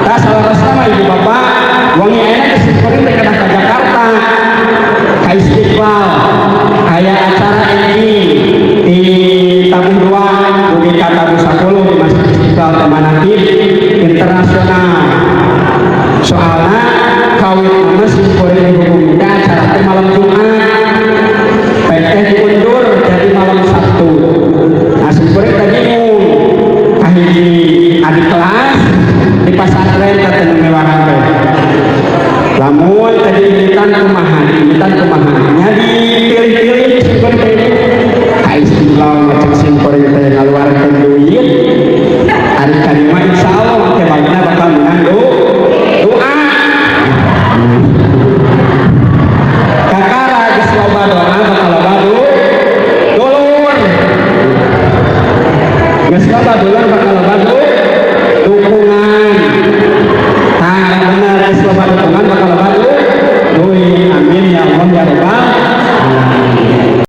Tah, salarasna mah, ibu bapak, wengi ayeuna teh simkuring teh kedah ka Jakarta, ka Istiqlal, aya acara ini di tabuh 2 dugi ka tabuh 10 di Masjid Istiqlal teh, manakib internasional. Soalna kawit mah simkuring dihubungi teh acara teh malam Jumat, teh diundur jadi malam Sabtu. Nah, simkuring teh bingung, kahiji adik kelas di pasantren teh nu miwarang teh, lamun tadi imitan kumaha, imitan kumaha nya, dipilih-pilih simkuring teh ka Istiqlal. Ngecek simkuring teh ngaluarkeun duit, ari ka dieu mah insyaallah teh bagina bakal menang doa. Kakara geus loba doa bakal loba dulur, geus loba dulur bakal loba dukungan. Tah, bener, geus loba dukungan bakal loba duit. Amin ya Allah ya Rabbal.